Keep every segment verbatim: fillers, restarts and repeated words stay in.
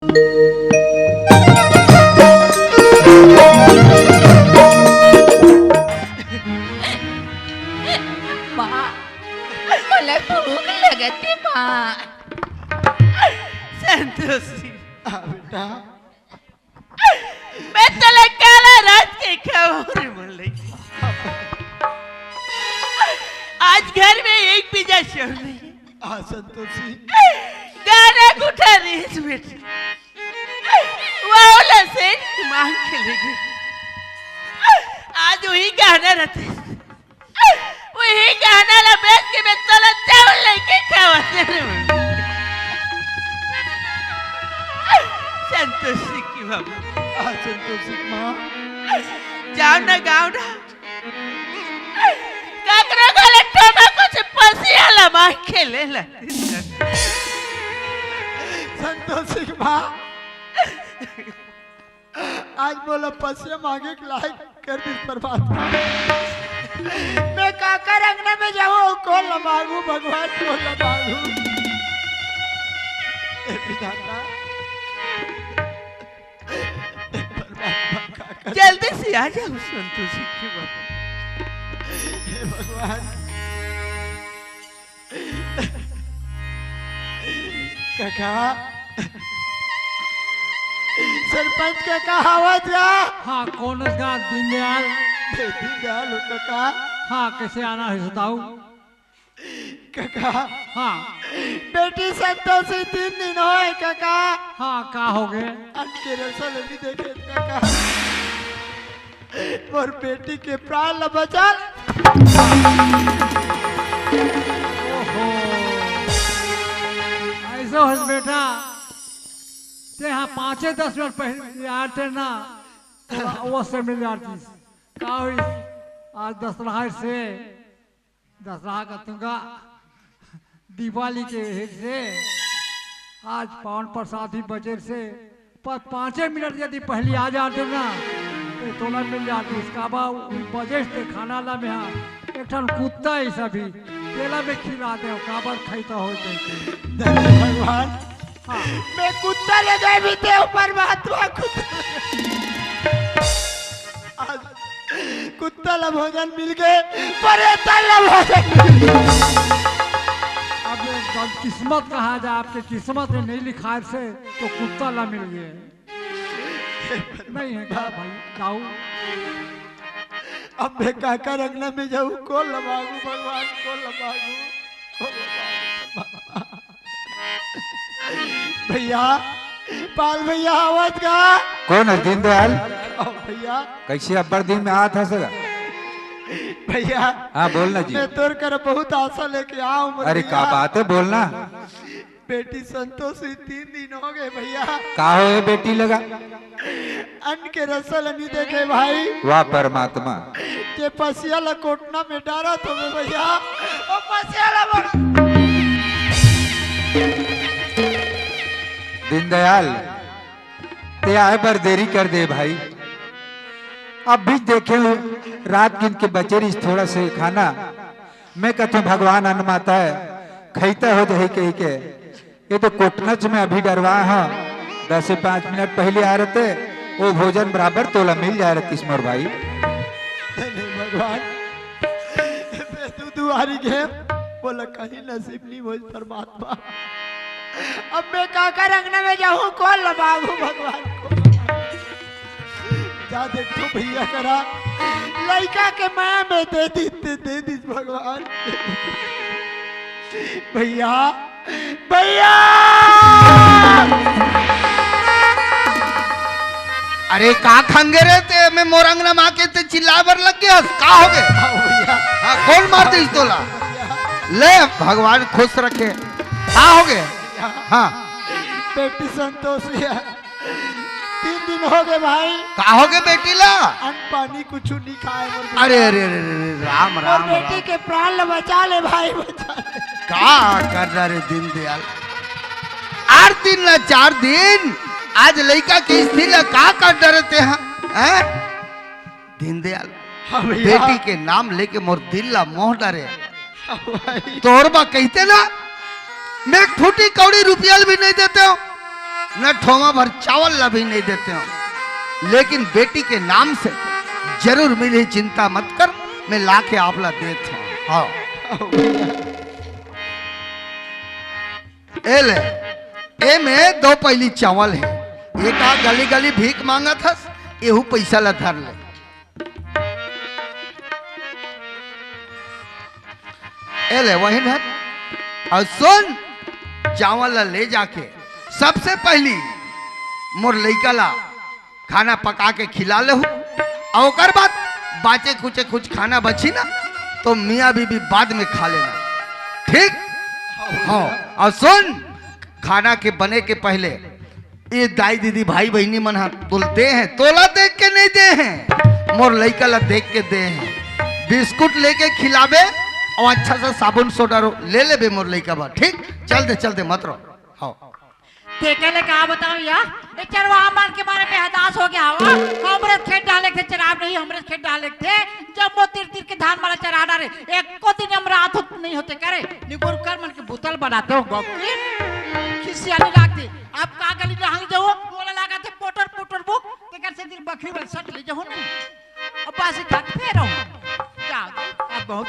माँ, मोला भूख लगत हे, माँ। संतोषी। हाँ, बेटा। मैं तोला काला रात के खवाहूँ रे मोर लइका। आज घर में एक बीजा चाउर नहीं हे। हाँ, संतोषी। गाना गुठा रहिस बेटा। वहू ला सेठ मांग के लेगे। आज वही गाना रहितिस। वही गाना ला बेच के मैं तोला चाउर लेके खवातेंव रे। संतोषी के बाबू। हाँ, संतोषी के माँ। जाव ना, गाव ना। ककरो घरे ठोमा कुछ पसिया ला मांग के ले ला। संतोषी के माँ। आज मोला पसिया मांगे के लायक कर दिस परमात्मा। मैं काकर अंगना में जाहूँ, कोन ला मांगहूँ भगवान, कोन ला मांगहूँ? हे विधाता, हे परमात्मा, काकर जल्दी से आ जाव संतोषी के बाबू। हे भगवान, कका, सरपंच कका, आवाज आ। हाँ, कोन अस गा दीनदयाल? दीनदयाल हो कका। हाँ, कइसे आना हे बताव? कका। हाँ। बेटी संतोषी तीन दिन होय कका। हाँ, का होगे? अन्न के रसोई ल नइ देखे कका। मोर बेटी के प्राण ल बचा ले। ओहो। अइसे होय बेटा, तें हा पाँचे दस मिनट पहिली आते ना, त ओ समय मिल जातिस। का होइस? आज दसरहा से दसरहा का तुंगा दीवाली के हेत से आज पावन प्रसाद भी बचे से, पर पाँचे मिनट यदि पहिली आ जाते ना, त तोला मिल जातिस। काबर बचे से खाना ला में हा, एक ठन कुत्ता ही सभी, तेला में खिला देंव, काबर खइता हो जाए। धन्य भगवान, हाँ। मैं कुत्ता ले जाए भी ते परमात्मा कुत्ता। आज कुत्ता ला भोजन मिल गे, पर एतन ला भोजन मिल गे। अब बदकिस्मत कहा जाए, आपके किस्मत में नइ लिखाय से तो कुत्ता ला मिल गे। नइ हे का भाई, जाव। अब मैं काकर अंगना में जाहूँ, कोन ला मांगहूँ भगवान, कोन ला मांगहूँ, कोन ला मांगहूँ? भइया, पाल भइया, आवत का? कोन हे दीनदयाल? ओ भइया। कइसे अब्बड़ दिन में आत हस गा? भइया। हाँ, बोल ना जी। मैं तोर कर बहुत आसा लेके आय हूँ, अरे, का बात हे, बोल ना। बेटी संतोषी तीन दिन होगे भइया। का होय बेटी लगा? अन्न के रसोई ल नइ देखे भाई। वाह परमात्मा। ते पसिया ला कोटना में डारत होबे भइया। ओ पसिया ला बोल। दीनदयाल, ते आय बर देरी कर दे भाई। अभी देखे हूँ, रात गिन के बचे रहिस थोड़ा से खाना। मैं कथों भगवान अन्नमाता हे, खइता हो जाही कहिके। ये तो कोटनच में अभी डरवाय हंव, दस से पाँच मिनट पहिली आय रहते, ओ भोजन बराबर तोला मिल जाय रहतिस मोर भाई। नहीं, नहीं भगवान, मैं तो दुआरी गे, मोला कहीं नसीब नइ होय परमात्मा। अब मैं काकर अंगना में जाहूँ, कोन ला मांगहूँ भगवान, कोन ला मांगहूँ? जा देखथों भइया करा, लइका के माया में दे दिस ते दे दिस भगवान। भइया, भइया! अरे का खंगे रे ते, मैं मोर अंगना में आके ते चिल्लाय बर लग गेस, का होगे? हाँ भइया। हाँ, कोन मार दिस तोला? ले, भगवान खुश रखे। का होगे? हाँ। बेटी संतोषी हे। तीन दिन होगे भाई। का होगे बेटी ला? अन्न पानी कुछु नइ खाय मोर बेटा। अरे, अरे, अरे, अरे, राम, मोर राम, बेटी राम। के प्राण ला बचा ले भाई, बचा ले। का कर डारे दीनदयाल? आठ दिन ला चार दिन, आज लइका के स्थिति ला का कर डारे ते हा? हैं? दीनदयाल, हाँ भइया। बेटी के नाम लेके मोर दिल ला मोह डारे। हाँ भाई। तोर बा कहिते ना, मैं एक फूटी कौड़ी रुपया ल भी नइ देतेंव। न ठोमा भर चावल ला भी नहीं देते हो, लेकिन बेटी के नाम से जरूर मिली, चिंता मत कर, मैं ला के आप ला देत हूँ। हाँ। ए ले, ए में दो पहली चावल है, एका गली गली भीख मांगत हस, एहू पैसा ला धर ले। ए ले, वही धर। और सुन, चावल ला ले जाके सबसे पहली मोर लइका ला खाना पका के खिला लेहू, और ओकर बाद बाचे कुचे कुछ खाना बची ना, तो मियाँ बीबी बाद में खा लेना, ठीक? हाँ। और सुन, खाना के बने के पहले ये दाई दीदी भाई बहिनी मन ह तोला दे हैं, तोला देख के नहीं दे हैं, मोर लइका ला देख के दे हैं। बिस्कुट लेके खिलाबे और अच्छा सा साबुन सोडा रो-, ले लेबे मोर लइका बर, ठीक? चल दे, चल दे, मत रो। हाँ। तेके ले का बताऊं या, ए चरवाहा मन के मारे में हताश हो गया हवा। हमरे खेत डाले के चराब नहीं, हमरे खेत डाले के जम्मो तीर तीर के धान मारा चरा डारे। एको दिन हमरा हाथ नहीं होते करे। निगुर कर मन के बोतल बनाते हो गोपी। खिसियानी लागती। अब का गली रहंग जाओ, बोला लागत है पोटर पोटर बुक, तेकर से दिल बखरी बल सट ले जाओ ना। अब बासी खा के फेर आऊं। जा, अब बहुत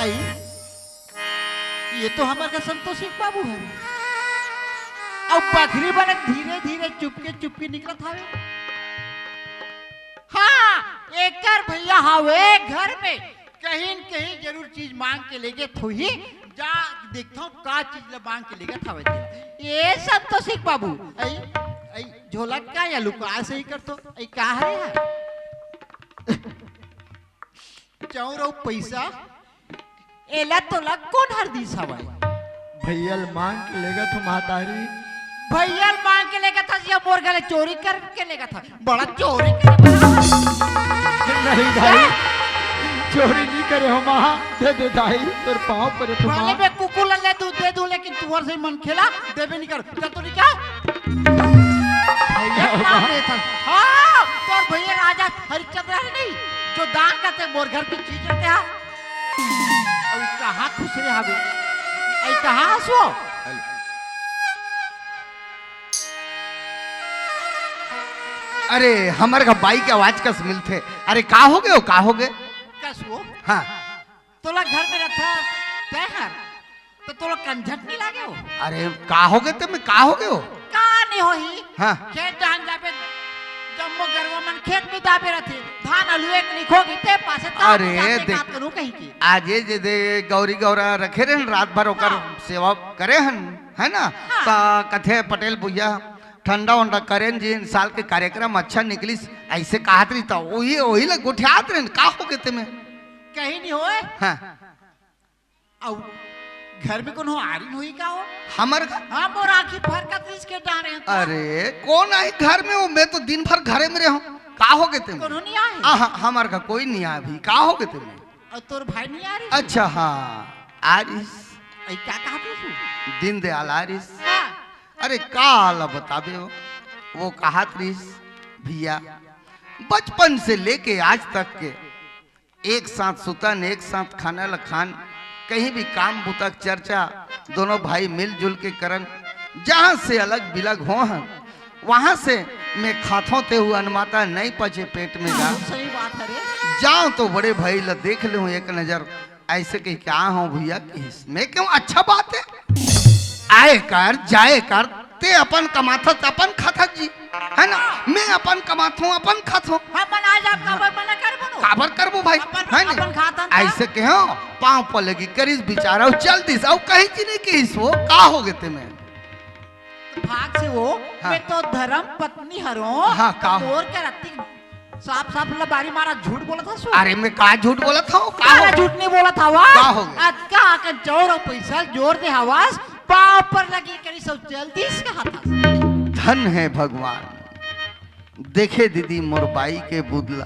आई, ये तो हमर का संतोषी बाबू है। अब बखरी बने धीरे धीरे चुपके चुपके निकलत हवे। हाँ, एकर भैया हवे घर में, कहीं न कहीं जरूर चीज मांग के लेगे थोही। जा देखथव का चीज ला मांग के लेगे थवे तेला। ए संतोषी बाबू, आई, आई झोला का या लुका सही कर तो, आई का हरे है? चाउर अउ पैसा, एला तोला कोन हर दिस हवय? भैया ल मांग के लेगत हो महतारी। भैया ल मांग के लेगत हस या मोर घरे चोरी करके लेगत हस? बड़ा चोरी करे वाला हस। नहीं भाई, चोरी नहीं करे हो माँ, दे दे दाई, तोर पाँव परे तो भले माँ। मैं कुकुर ला ले दूं, दे दूं, लेकिन तुहर से मन खेला देबे नहीं कर। चल तो निकल। भैया का नाम लेथन? हाँ, तोर भैया राजा हरिश्चंद्र है नहीं, जो दान करते मोर घर की चीज करते हैं। अभी कहाँ खुश रहे हवे? अरे कहाँ हसो? अरे, हमर का बाई के आवाज कस मिलथे। अरे, का हो गयो, का हो गए? कस वो? हाँ। तोला घर में रखा, तय हर, तो तोला कंझट नहीं लागे हो? अरे, का हो गए ते में, का हो गयो? का नहीं होही? हाँ। खेत डाहन जाबे, जम्मो गरवा मन खेत में दाबे रथे, धान अलुए के लिखोगी ते पासे, ता अरे, जाके देख, बात करूँ कहीं की। आज ये जे दे गौरी गौरा रखे रहन, रात भर ओकर हाँ। सेवा करे हन, है ना? हाँ। ता कथे पटेल भैया, ठंडा उंडा करेन जी, इन साल के कार्यक्रम अच्छा निकलिस, ऐसे कहत रही, तो वही, वही ला गोठियात रहन, का हो गए ते में? कहीं नहीं होए। हाँ। अउ घर में कोनो आरिन होई का हो? हमर घर? हाँ, मोर आँखी फरकत रिस के डारे हैं तो। अरे, कौन आई घर में हो? मैं तो दिन भर घरे में रहूं। का हो गए ते में? कोनो नहीं आए? आ, हाँ, हमर घर कोई नहीं आए अभी। का हो गए ते में? अउ तोर भाई नहीं आ रही? अच्छा, हाँ, आ रिस। ऐ, क्या कहा तू? दीनदयाल आ रिस। हाँ। अरे, का आला बताबे हो? वो कहत रिस, भैया, बचपन से लेके आज तक के एक साथ सुतन, एक साथ खाना ल खान, कहीं भी काम बुता के चर्चा, दोनों भाई मिलजुल के करन। जहाँ से अलग बिलग हो हन, वहाँ से मैं खाथों ते हूँ अनमाता नहीं पचे पेट में जा। सही बात है रे। जाओ तो बड़े भाई ल देख लेहूँ एक नजर, ऐसे कह के आ हूँ भैया, किस में क्यों अच्छा बात है। आए कर, जाए कर, ते अपन कमाथस, अपन खाथस जी, है ना? मैं अपन कमाथों, अपन खाथों। हाँ, मन आ जा, काबर मना करबो नो? काबर करबो भाई, अपन, है ना? अपन खाथन त। ऐसे कहो, पाँव पलगी करिस बिचारा, अउ चल दिस, अउ कहीं चीज नहीं किस, वो का हो गए ते में? भाग से वो, हाँ। मैं तो धर्म पत्नी हरों, हाँ, का हो? मोर के रत्ती साफ साफ लबारी मारा झूठ बोलत हस। अरे, मैं का झूठ बोलत हूँ? का सारा हो? झूठ नहीं बोलत हवा। का हो गया? अतका अकन चाउर अउ पैसा जोर दे हवस, पाँव पर लगी करी सब जल्दी से कहत हस। धन है भगवान, देखे दीदी मोर बाई के बुदला।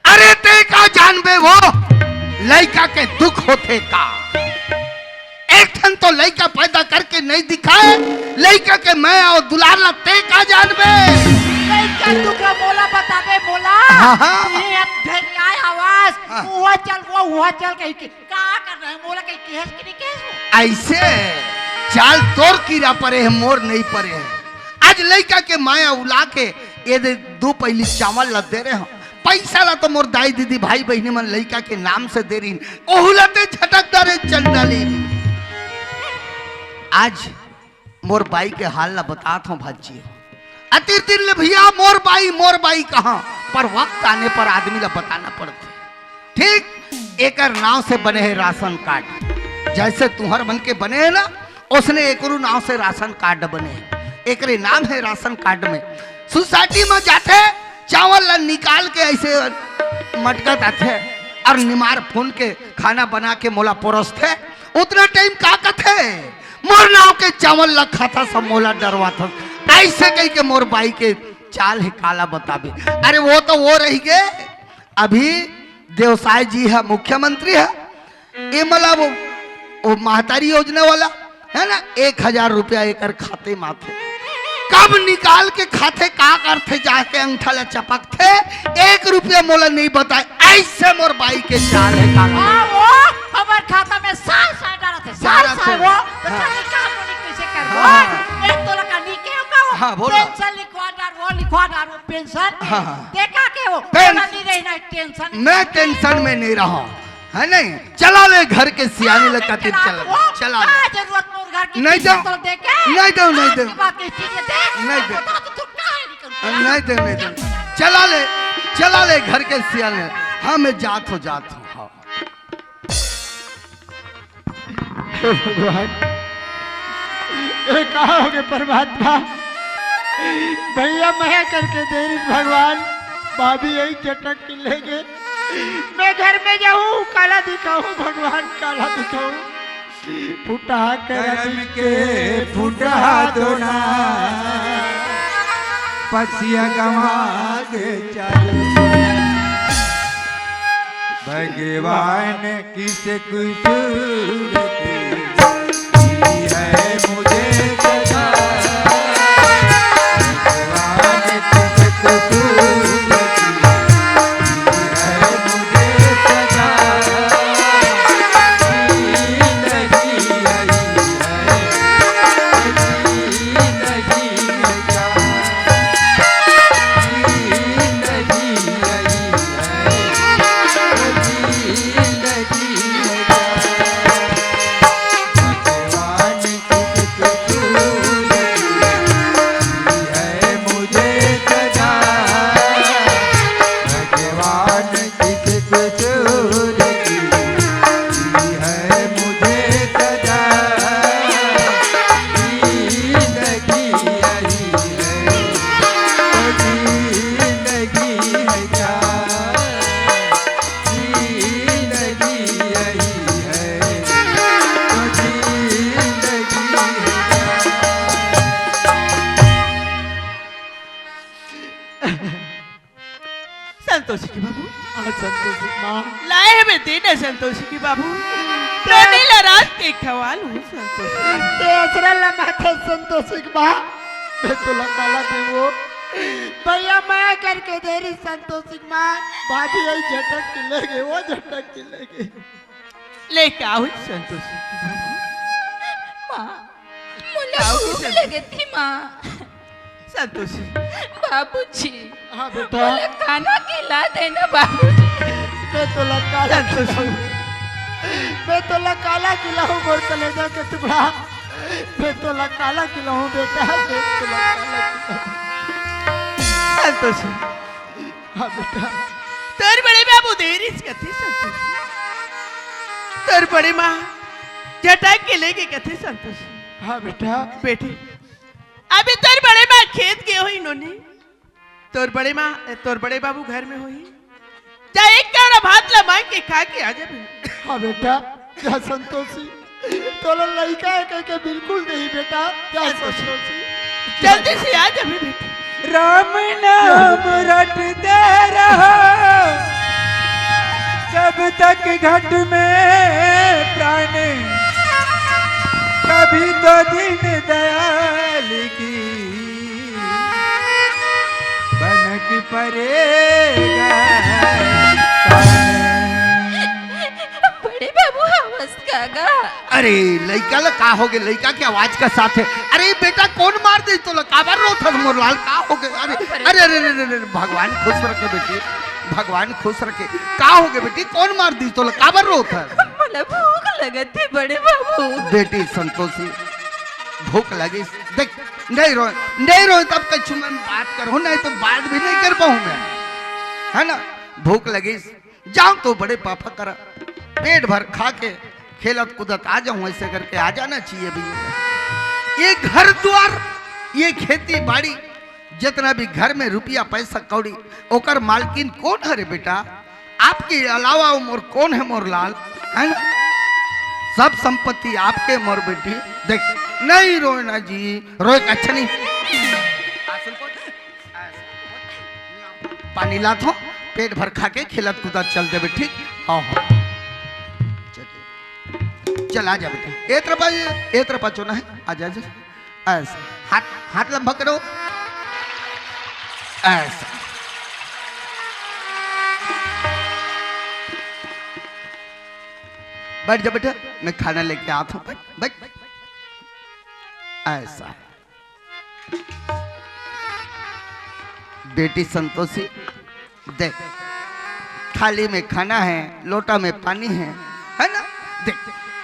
अरे, ते का जानबे वो लइका के दुख होथे का? एक ठन तो लइका पैदा करके नहीं दिखाए, लइका के मया अउ दुलार ला ते का जानबे? लइका तू का मोला बताबे, मोला? हाँ, हाँ। ये अब धनिया आवाज, हाँ। उहाँ चल, वो उहाँ चल कही के, का कर रहे हैं? मोला कही केहेस कि नहीं केहेस वो? ऐसे चाल तोर कीरा परे है, मोर नहीं परे है। आज लइका के माया उला के ये दे दू पइली चावल ला दे रहे हो। पैसा ला तो मोर दाई दीदी भाई बहिनी मन लइका के नाम से दे रही, ओहू ला ते झटक डारे चंडाली। आज मोर बाई के हाल ला बतात हूँ भाजी। अतिर तिर ले भैया, मोर बाई, मोर बाई कहाँ, पर वक्त आने पर आदमी ला बताना पड़थे। ठीक एकर नाव से बने हे राशन कार्ड। जैसे तुहर मन के बने हे ना, ओसने एकरू नाव से राशन कार्ड बने हे। एकरे नाम हे राशन कार्ड में। सोसाइटी में जाथे, चावल ला निकाल के ऐसे मटकत आथे और निमार फून के खाना बना के मोला परोसथे। उतना टाइम का कथे, मोर नाव के चावल ला खाता सब मोला डरवाथस। ऐसे कही के मोर बाई के चाल हे, काला बताबे। अरे वो तो वो रही गे, अभी देवसाय जी है, मुख्यमंत्री है, ये मतलब वो, वो महतारी योजना वाला है ना, एक हजार रुपया एकर खाते में आथे। कब निकाल के खाथे, का करथे, जाके अंगठा ला चपकथे, एक रुपया मोला नहीं बताए। ऐसे मोर बाई के चाल हे, का हाँ, वो हमर खाता में साल साल डालत हे, साल डालत साल हे। वो, तो हाँ। खाली का बोली कैसे कर हाँ। वो? एक तो लगा नहीं के का वो? हाँ, बोला। पेंशन लिखवा डार वो, लिखवा डार वो, पेंशन। हाँ, हाँ। देखा के वो? पेंशन। बोला नहीं रही ना, टेंशन। मैं टेंशन में नहीं रहा, है नहीं? चला ले घर के सियाने हाँ, ले खातिर चला चला, वो। चला ले। का जरूरत मोर घर की नहीं चीज दो। तो देखे? नहीं दो, नहीं आज दो। के बाद की चीज दे। नहीं दो। बता तो तू काहे नहीं करूँ? नहीं दे, नहीं दे। चला ले, चला ले घर के सियाने। हाँ, मैं जात हूँ, जात हूँ, हाँ। हे भगवान, ये का हो गए परमात्मा? भैया मया करके दे रही भगवान, भाभी यही झटक के ले गए। मैं घर में जाऊँ, काला दिखाऊँ भगवान, काला दिखाऊँ। फुटहा करम के फुटहा दोना, पसिया गवा के चल। भगवान किस कसूर की दी है मुझे सजा? भगवान किस कसूर की दी है मुझे सजा? जिंदगी यही है, जिंदगी है क्या? जिंदगी यही है, जिंदगी है क्या? भगवान किस कसूर की है मुझे सजा? भगवान किस कसूर की है मुझे सजा? जिंदगी यही है, जिंदगी है क्या? जिंदगी यही है, तो जिंदगी है। संतोषी के बाबू। हाँ, संतोषी माँ। लाए हमें देना संतोषी के बाबू। तो रोने ला रात के खवाल हूँ संतोषी। तो असरा ला माथा संतोषी के माँ। मैं तो लकाला दे वो। भैया मया करके दे रही संतोषी माँ, भाभी यही झटक के ले गए, वो झटक के ले गए। ले का हुई संतोषी? माँ, मोला का हुई भूख संतोषी? लगे थी माँ। संतोषी। बाबूजी। हाँ बेटा। मोला खाना खिला देना बाबूजी। मैं तो लकाला संतोषी। मैं तो लकाला खिलाऊं मोर कलेजा के टुकड़ा। मैं तो लकाला खिलाऊं बेटा, मैं तो लकाला खिलाऊं। संतोषी। हाँ बेटा। तोर बड़े बाबू देरिस कथे संतोषी। तोर बड़े माँ झटक के लेगे कथे संतोषी। हाँ बेटा। बेटी, अभी तोर बड़े माँ खेत गे होही नोनी। तोर बड़े माँ, तोर बड़े बाबू घर में होही। जा एक कौड़ा भात ला मांग के खा के आ जा बेटा। हाँ बेटा, जा संतोषी, तोला लइका हे कह के बिल्कुल नहीं बेटा, जा संतोषी। संतोषी। जल्दी से आ जा बेटा। राम नाम रटते रहो, जब तक घट में प्राण, कभी तो दीन दयाल की बन परेगा। बड़े बाबू, हवस का गा? अरे, लइका ला का होगे? लइका के आवाज का साथ है। अरे बेटा, कोन मार दे तोला? काबर रोथस मोर लाल? का होगे? अरे, अरे, अरे, अरे, अरे, अरे, भगवान खुश रखे बेटी, भगवान खुश रखे। का होगे बेटी? कोन मार दे तोला? काबर रोथस? मोला भूख लगत हे बड़े बाबू। बेटी संतोषी, भूख लगिस? देख, नहीं रोए, नहीं रोए, तब कछु मैं बात करहूँ, नहीं तो बात भी नहीं कर पाऊँ मैं, है ना? भूख लगिस, जाऊँ तो बड़े पापा करा, पेट भर खा के खेलत कूदत आ जाऊँ, ऐसे करके आ जाना चाहिए भैया। ये घर द्वार, ये खेती बाड़ी, जितना भी घर में रुपया पैसा कौड़ी, ओकर मालकिन कोन हरे बेटा? आपके अलावा वो मोर कोन है मोर लाल, है ना? सब संपत्ति आपके मोर बेटी। देख, नहीं रोना जी, रोए का अच्छा नहीं। पानी लात हो, पेट भर खा के खेलत कूदत चल देबे, ठीक? हाँ, हाँ। चल, चल आ जा बेटा। ए तरफ आ, ए तरफ आ, चोना है, आ जा, आ जा। ऐसा, हाथ, हाथ लंबा करो। ऐसा। बैठ जा बेटा, मैं खाना लेके आता हूँ। बैठ, बैठ। ऐसा। बेटी संतोषी, देख, थाली में खाना है, लोटा में पानी है, है ना? देख,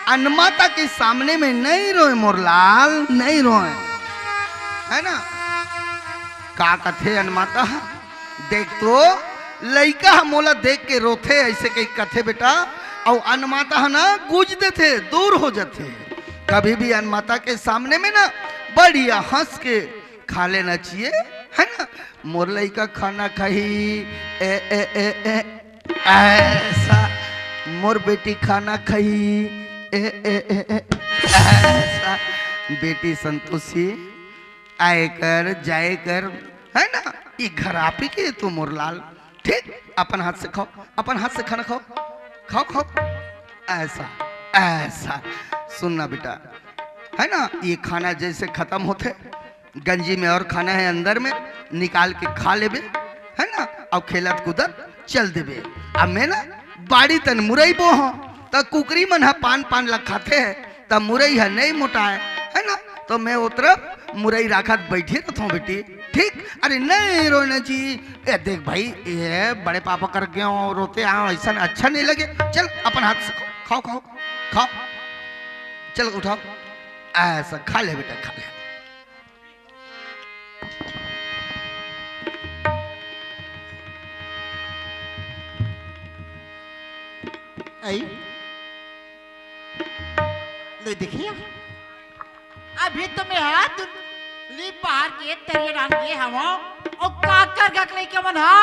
अनमाता के सामने में नहीं रोए मोर लाल, नहीं रोए, है ना? का कथे अनमाता? देख तो, लइका ह मोला देख के रोथे, ऐसे कही कथे बेटा। अउ अनमाता ह ना, गुज देथे, दूर हो जाथे। कभी भी अनमाता के सामने में ना, बढ़िया हंस के खा लेना चाहिए, है ना? मोर लइका खाना खाही, ए, ए, ए, ए, ऐसा। मोर बेटी खाना खाही, ए, ए, ए, ए, ऐसा। बेटी संतोषी, आए कर, जाए कर, है ना? ये घर आप ही के तो मोर लाल, ठीक? अपन हाथ से खाओ, अपन हाथ से खाना खाओ, खाओ, खाओ, ऐसा, ऐसा। सुनना बेटा, है ना? ये खाना जैसे खत्म होथे, गंजी में और खाना है अंदर में, निकाल के खा लेबे, है ना? अउ खेलत कूदत चल देबे। अब मैं ना बाड़ी तन मुरई बोहूँ, त कुकरी मन ह पान पान ल खाथे, त मुरई ह नहीं मोटाए, है ना? तो मैं ओ तरफ मुरई राखत बैठी रहत हूँ बेटी, ठीक? अरे नहीं रोना जी, ए देख भाई, ये बड़े पापा कर गए हो, रोते आओ, ऐसा अच्छा नहीं लगे। चल अपन हाथ से खाओ, खाओ, खाओ, खाओ, चल उठाओ, ऐसा खा ले बेटा, खा ले। आई। ले देखिए, अभी तो मैं हाथ ली बाहर के तरिया डाल के हवा, और काकर गक लइका मन हा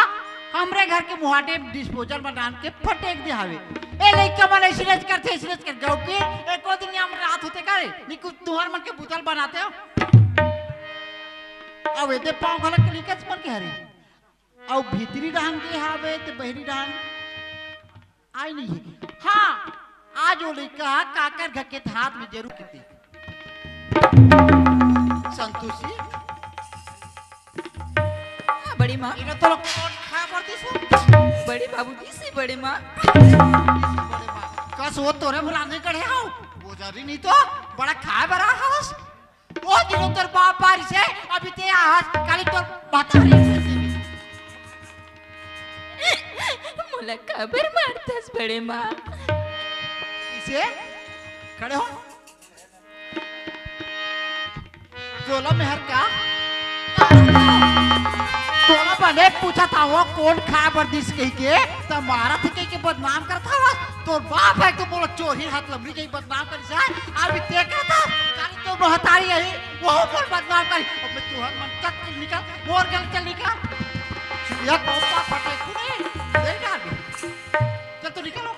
हमरे घर के मुहाटे डिस्पोजल में डाल के फटेक दे हवे। ए लइका मन ऐसे रच करथे, ऐसे रच कर गौ के एको दिन हम रात होते करे, नहीं कुछ तुहर मन के बुतल बनाते हो। अब एदे पाँव घलक के लइका मन के हरे। अउ भीतरी डाहन गे हावे ते बहिरी डाहन आय नहीं हे। हाँ, आज वो लइका काकर घर के हाथ में जरूर किते। संतोषी। हाँ, बड़ी माँ। इन्हें तो लोग कौन खाए बर दिस हो? बड़ी बाबू दिस हे, बड़ी माँ। बड़े माँ। कस वो तोरे भरा नहीं कढ़े हो। वो जरी नहीं तो बड़ा खाए बरा हवस। ओ दिनो तोर बाप बारिस हे, अभी ते आहस, काली तोर बात रही। मोला काबर मारथस बड़े माँ? इसे खड़े हो। तोला मेहर का? तोला बने पूछा था वो कौन खाए बर दिस कही के, त मारा थे कही के बदनाम करता हवस। तोर बाप है तो बोला चोरी हाथ लमड़ी कही बदनाम कर जा। अभी ते कहता, काली तो महतारी है, वो बोल बदनाम करी। अब मैं तुहर मन कत निकल, मोर गल चल निकल। ये तो बाप फटे कुने, ले जा। चल तो निकलो।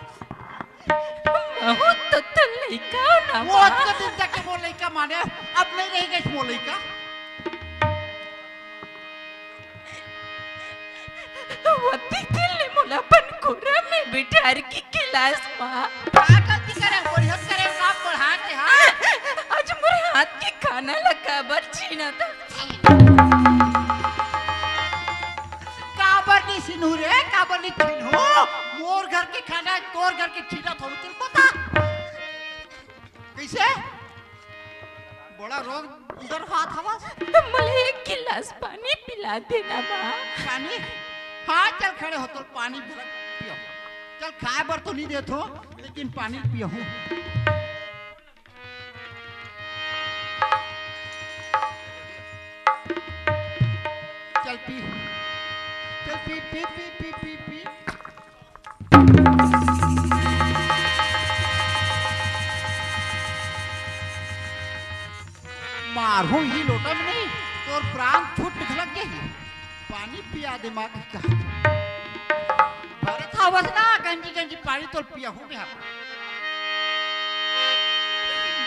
महू तो, तो लइका हो ना वो माँ। अतका दिन तक के वो लइका माने, अब नहीं रह गई वो लइका। वो दीदी ले मोला अपन कोरा में बिठार के खिलास माँ। का गलती करे, बढ़िया करे, का पढ़ा के, हाँ? आज मोर हाथ के खाना ला काबर छीना था। का तू रे, काबर नहीं छीन हो? मोर घर के खाना तोर घर के छीनत हो, तेरे पता? कैसे? बड़ा रोग उधर हाथ हवा। तो मोला एक गिलास पानी पिला देना माँ। पानी? हाँ, चल खड़े हो, तो पानी पियो। चल, खाए बर तो नहीं देत हो, लेकिन पानी पियो। चल पी, चल पी, पी, पी, पी, पी, पी। मारहूं ही लोटा में नहीं, तोर प्राण छूट निकलत जाही। पानी पिया दे माँ की कहा। भरत हवस ना, गंजी गंजी पानी तोर पिया हूँ मैं।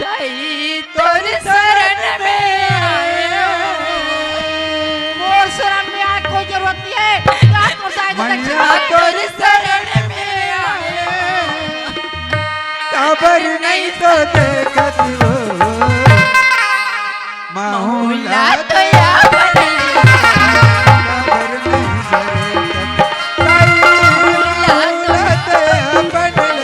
दाई तोर शरण में आए हो। मोर शरण में आए कोई जरूरत नहीं है। जा तोर दाई तो मैया दक्षिणा दे। तोर शरण में आए हो। काबर नहीं तो देखत हो। माहुला तो या बनल। काबर नहीं तो देखत। माहुला तो या बनल।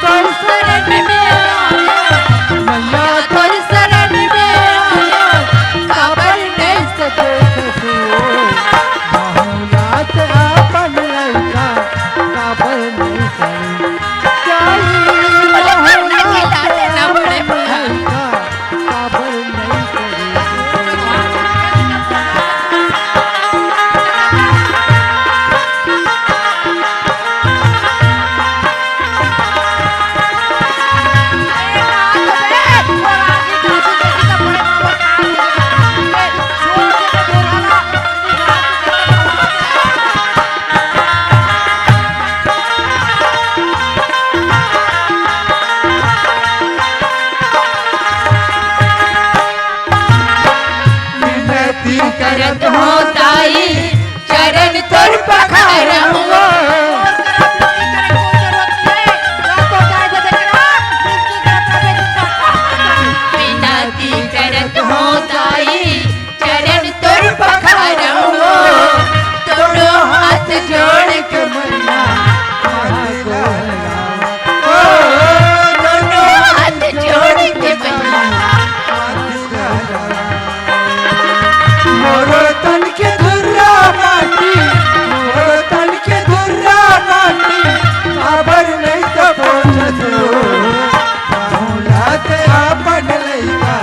तोर शरण में आया, मैया तोर शरण में आया, काबर नहीं सके खुशबू। माहुला से अपन लइका, काबर नहीं सके। चाही माहुला से अपन लइका, काबर नहीं सके। विनती करत हो दाई, चरण तोर पखारहूँ। विनती करत हो दाई, चरण तोर पखारहूँ। दोनों हाथ जोड़ के मैया, हाथ जोड़ ओ, दोनों हाथ जोड़ के मैया। मोरो तन के धुर्रा माटी, मोरो तन के धुर्रा माटी, काबर नहीं तो पोछत हो। माहुला से अपन लइका,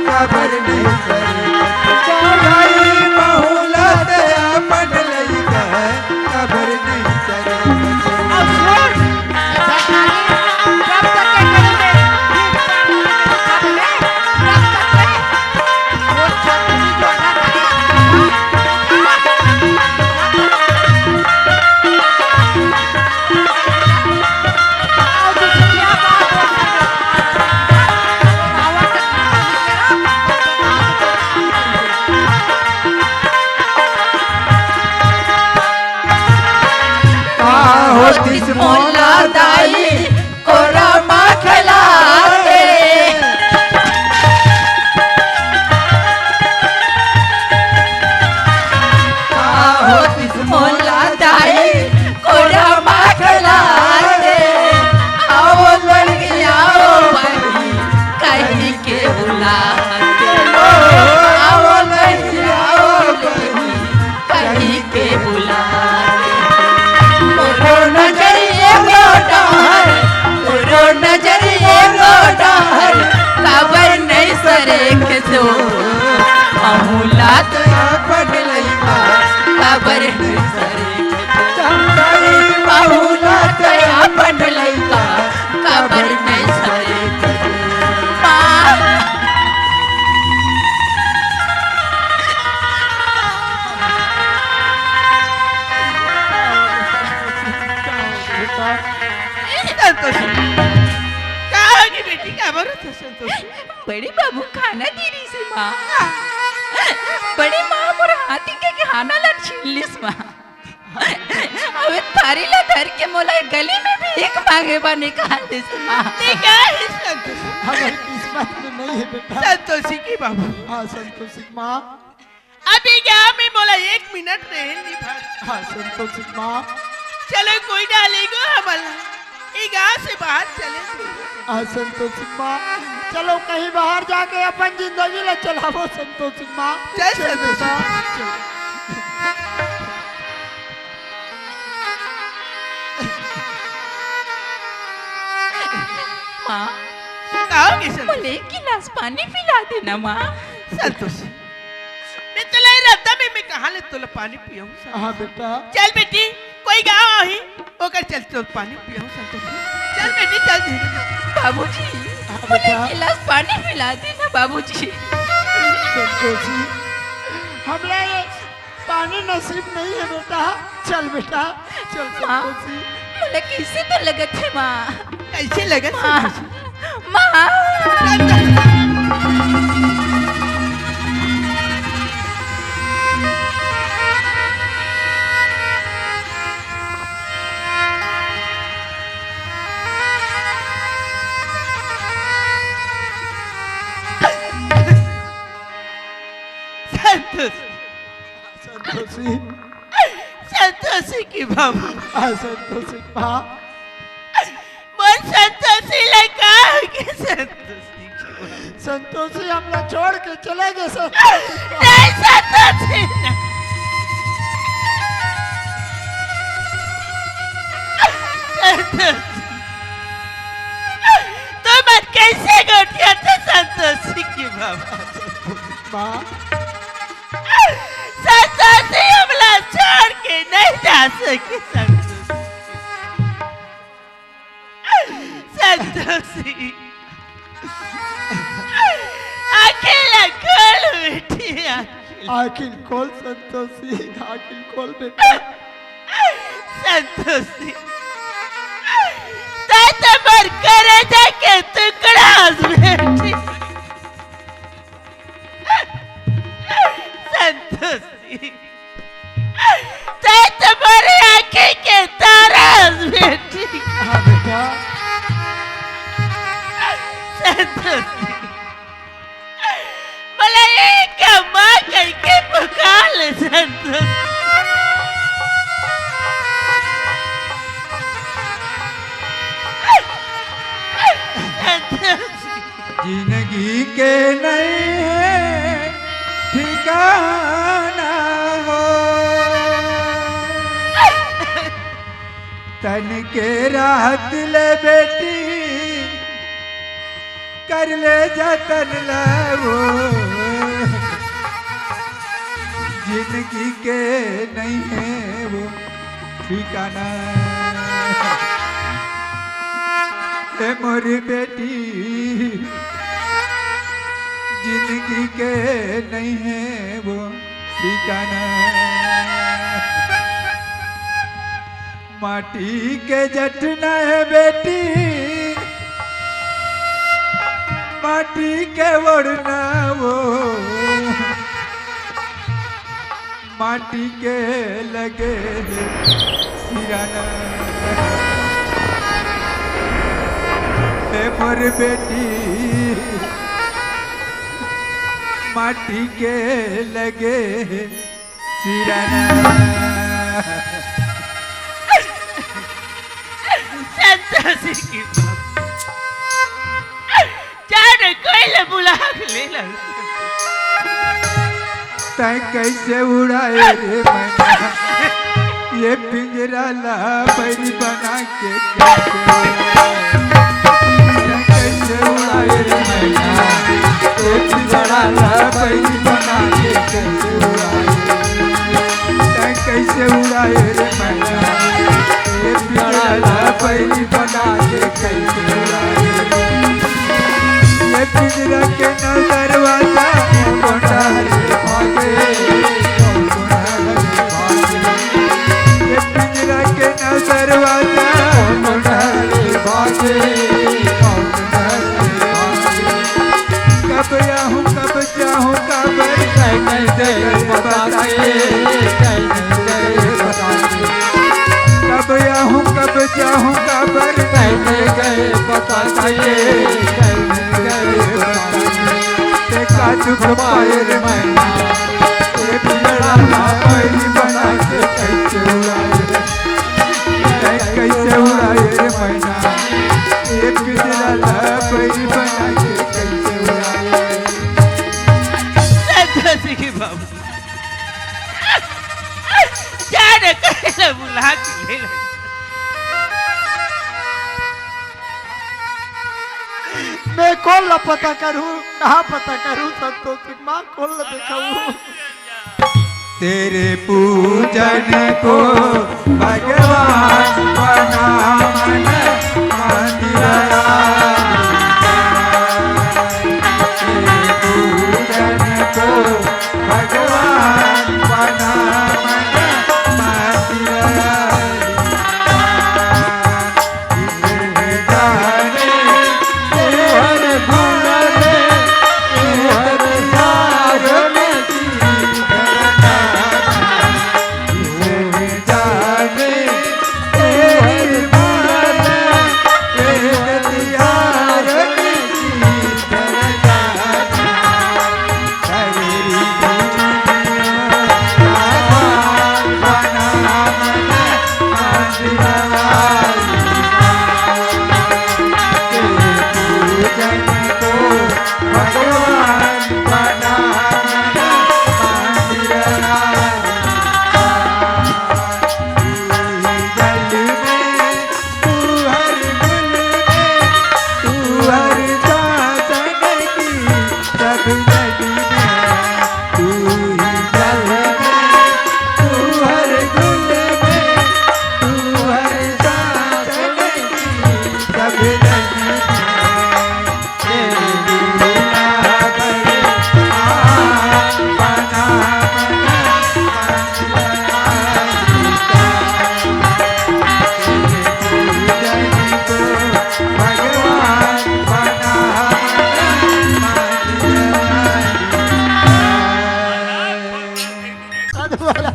काबर नहीं सरे। भाई माहुला से अपन लइका, काबर नहीं सरे। अब सुन, का होतिस मोला दाई, कोरा मा खेला के। का होतिस मोला दाई, कोरा मा खेला के। आओ लड़की आओ बहिनी, कही के बुला के। ओ, आओ लड़की आओ बहिनी, कही के बुला के। मोरो नजरिए गो डहर, मोरो नजरिए गो डहर, काबर नहीं सरे के तो। माहुला तो अपन लइका, काबर नहीं सरे के तो। माहुला तो अपन लइका, काबर नहीं सरे के तो। संतोषी, का होगे बेटी, का बरत हो संतोषी? बड़े बाबू खाना दे रही से माँ। बड़े माँ मोर हाथी के खाना ला छीन लिस माँ। अबे थारी ला धर के मोला गली में भीख मांगे बर निकाल दिस माँ। ठीक है, संतोषी। हमारी किस्मत में नहीं है बेटा। संतोषी की बाबू। हाँ, संतोषी माँ। अभी गाँव में मोला एक मिनट रहे नहीं भाई। हाँ, संतोषी माँ। चलो कोई ना लेगो हमला, ये गाँव से बाहर चले जाओ। हाँ, संतोषी माँ, चलो कहीं बाहर जाके अपन जिंदगी ला चलावो, संतोषी माँ। चल, चल संतोषी। बेटा, चल। माँ, का होगे संतोषी? मोला एक गिलास पानी पिला देना माँ। संतोषी, मैं तोला ये रद्दा में, मैं कहाँ ले तोला पानी पियाऊँ संतोषी? हाँ बेटा। चल बेटी, कोई गाँव आही, ओकर चल तोला पानी पियाऊँ संतोषी। चल बेटी, चल धीरे। बाबूजी, हाँ मोला बेटा। एक गिलास पानी पिला देना बाबूजी। संतोषी, हमला ये पानी नसीब नहीं है बेटा। चल बेटा, चल माँ, संतोषी। मोला कैसे तो लगत है माँ। कैसे लगत माँ? संतोषी? माँ। संतोषी। संतोषी। संतोषी के बाबू। हाँ, संतोषी माँ। मोर संतोषी ला का होगे संतोषी के बाबू? संतोषी हमला छोड़ के चले गे संतोषी माँ। नहीं संतोषी, नहीं। संतोषी। तुमन कैसे गोठियाथो संतोषी के बाबू? माँ। संतोषी हमला छोड़ के नहीं जा सके संतोषी। संतोषी। आँखी ला खोल बेटी, आँखी। आँखी खोल संतोषी, आँखी खोल बेटा। संतोषी। तैं तो मोर करेजा के टुकड़ा हस बेटी। संतोषी, तैं तो मोर आँखी के तारा हस बेटी। हाँ बेटा। संतोषी, मोला एक माँ कहिके पुकार ले संतोषी। संतोषी। जिंदगी के नहीं है ठिकाना हो, तन के राहत ले बेटी, कर ले जतन ले वो। जिंदगी के नहीं है वो ठिकाना। ए मोरी बेटी, जिंदगी के नहीं है वो ठिकाना। माटी के जटना है बेटी, माटी के ओढ़ना वो, माटी के लगे है सिराना। ए मोर बेटी, माटी के लगे है सिराना। संतोषी के बाप। जा रे, कोई ले बुला के ले ला। तैं कैसे उड़ाए रे मैना, ये पिंजरा ला बैरी बना के कैसे उड़ाए? तैं कैसे उड़ाए रे मैना, ये पिंजरा ला बैरी बना के कैसे उड़ाए? तैं कैसे उड़ाए रे मैना, ये पिंजरा ला बैरी बना के कैसे उड़ाए? ये पिंजरा के नौ दरवाजा कोंडा रे भागे, कोंडा रे भागे। ये पिंजरा के नौ दरवाजा कोंडा रे भागे, कोंडा रे भागे। कब आऊं, कब जाऊं, कब, तैं नहीं दे बता के, तैं नहीं दे बता के। कब आऊं, कब जाऊं, कब, तैं नहीं दे बता के, तैं नहीं दे बता के। तैं का दुख पाए रे मैना, ये चिरड़ा ला बैरी बना के कैसे उड़ाए, कैसे उड़ाए रे मैना, एक चिरड़ा ला बैरी बना के कैसे उड़ाए। दादा जी के बाबू, जा रे, कहे ला बुला के ले ले। मैं कोन ला पता करूं, कहां पता करूं संतोषी मां, कोन ला देखाऊं? तेरे पूजन को भगवान बना मन मंदिर। तेरे पूजन को भगवान बना मन मंदिर।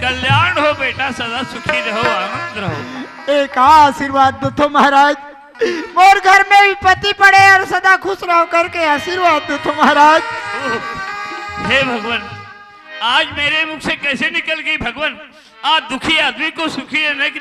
कल्याण हो बेटा, सदा सुखी रहो, आनंद रहो। एक आशीर्वाद दो तो महाराज, मोर घर में विपत्ति पड़े और सदा खुश रहो करके आशीर्वाद दो तो महाराज। ओह, हे भगवान, आज मेरे मुख से कैसे निकल गई भगवान? आज दुखी आदमी को सुखी रहने की